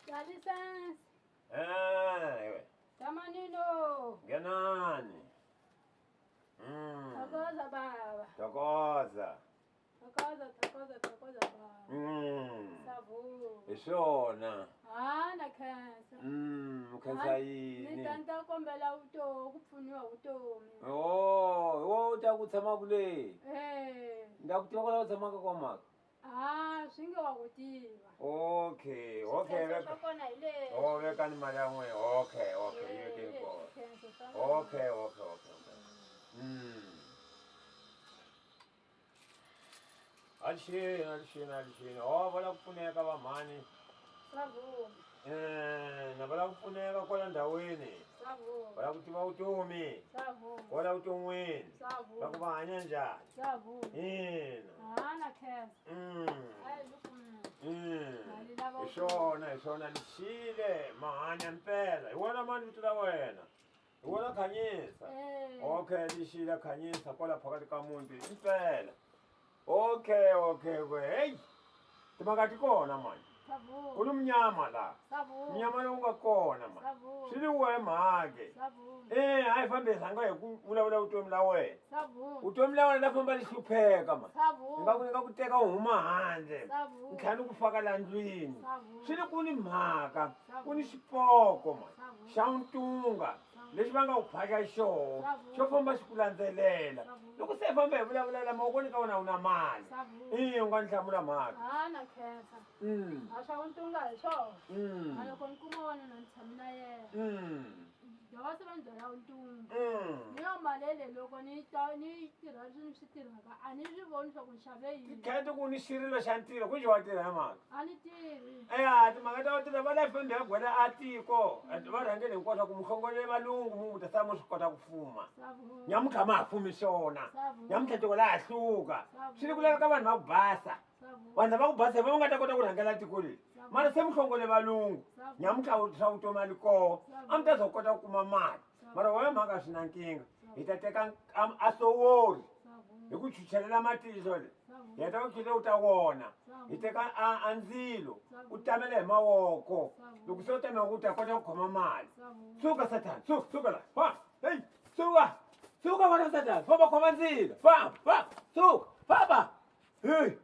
Talisense. Eh, Tamanino. Ngenani. Thokoza baba. Thokoza. Thokoza, thokoza, thokoza baba. Savu. Hi swona. Ha na khensa. U khensa Ni yini? ta ni ta kombela vutomi, ku pfuniwa vutomi. Oh, hi wo u ta ku tshamaka le. Eh. Ni ta ku tiva kwala u tshamaka kwa mhaka. Ha swi nge wa ku tiva. Okay, okay. Swikhenso swa kona hi leswi. Oh, vekani mali ya n'wina. Okay, okay, yi vekeni Eh, kona. swikhenso swa n'wina. Okay, okay, okay, okay. Alixini, alixini, alixini. Oh, va lava ku pfuneka va mhani. Savuma. Eh, na va lava ku pfuneka kwala ndhawini. Savuma. Va lava ku tiva vutomi. Savuma. Kwala vuton'wini. Savuma. Va ku va hanya njhani. Savuma. Ina. Ha na khensa. Hayi loko Mali lava Hi swona, hi swona lixile ma hanya mpela. Hi wona mani vito la wena? Hi wona Khanyisa. Eh. Okay, lixile Khanyisa kwala phakathi ka muti impela. Okay, okay, okay. Hey. Timhaka ti kona mani. Savuma. Ku ni munyama la. Savuma. Munyama lowu nga kona mani. Savuma. Swi li wehe mhake. Savuma. Eh, a hi fambi hi rhanga hi ku vulavula vutomi la wena. Savuma. Vutomi la wena la famba li hlupheka mani. Savuma. Ingaku ni nga ku teka u huma handle. Savuma. Ni tlhela ni ku faka la ndlwini. Savuma. Swi li ku ni mhaka, Savuma. ku ni xipoko mani. Savuma. Xa ntunga lexi va nga ku phahla xoho Savuma. xo famba xi ku landzelela. Savuma. Loko se hi famba hi vulavula la mavokweni ka wena a wu na mali. Savuma. Ina u nga ni hlamula mhaka. Ha na khensa. A swa ku ntunga hi swona. A loko ni kuma wanuna ni tshami na yena. Loko se va ni byela ntunga. Ni yo mali yeleyo loko ni ta ni yi tirha leswi ni swi tirhaka a ni swi voni swa ku ni xave yini. Tikhete ku ni xirilo xa ntirho ku njhe wa tirha mhaka. A ni tirhi. Eya timhaka ta ku tirha va la fembe ya gwela a tiko va rhangele hinkwaswo ku mi hlongole valungu mu ta sala mu swi kota ku fuma. Savuma. Nyamuntlha ma ha fumi swona. Savuma. Nyamuntlha tiko la ha hluka. Savuma. Swi li ku laveka vanhu va ku basa. Savuma. Vanhu lava ku basa hi vona va nga ta kota ku rhangela tiko leri. Savuma. Mara se mi hlongole valungu. Savuma. Nyamuntlha swa vutomi a li koho. Savuma. A mi ta za ku kota ku kuma mali. Savuma. Mara wena mhaka swi na nkingha. Savuma. Hi ta teka a sowori Savuma. hi ku chuchelela matihlo le. Savuma. Hi ta ku chuchela u ta vona. Savuma. Hi teka a ndzilo Savuma. u tamela hi mavoko. Savuma. Loko se u tamela u ta kota ku khoma mali. Savuma. Suka Sathana, suka, suka la. Famba. Hey, suka. Suka wena Sathana, famba khoma ndzilo. Famba, famba, suka, famba. Hey.